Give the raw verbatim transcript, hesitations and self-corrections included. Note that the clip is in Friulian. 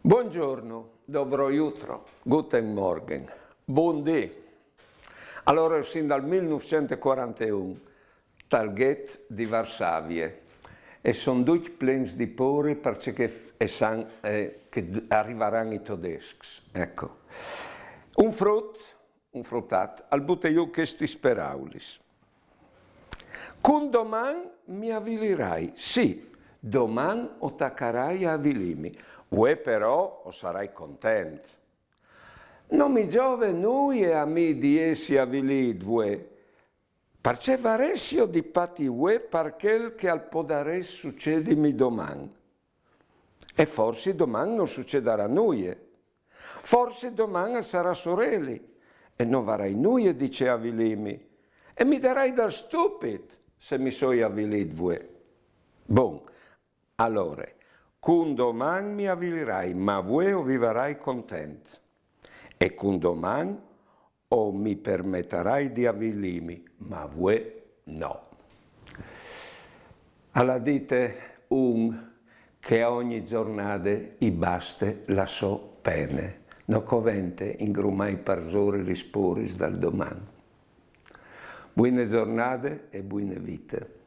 Buongiorno, dobro jutro, guten Morgen, bundì. Alora, sin dal mil nûfcent e cuaranteun, tal ghet di Varsavie, e son ducj plens di pôre parcè che e san, eh, che a rivaran i todescs, eco. Un frut, un frutat, al bute jù chestis peraulis. Cun doman mi avilirai, sì, doman o tacarai a avilimi, vuê però o sarai content. No mi zove nuie a mi di jessi avilît vuê, parcè varessio di patî vuê par chel che al podarès sucedimi doman. E forsi doman no sucedarà nuie. Forsi doman al sarà soreli e no varai nuie di ce avilimi. E mi darai dal stupit se mi soi avilît vuê. Bon, alore, cun doman mi avilirai, ma vuê o vivarai content. E cun doman o mi permetarai di avilimi, ma vuê no. Al à dite un che a ogni zornade i baste la sô pene. No covente ingrumâ i parsori lis pôris dal doman. Buine zornade e buine vite.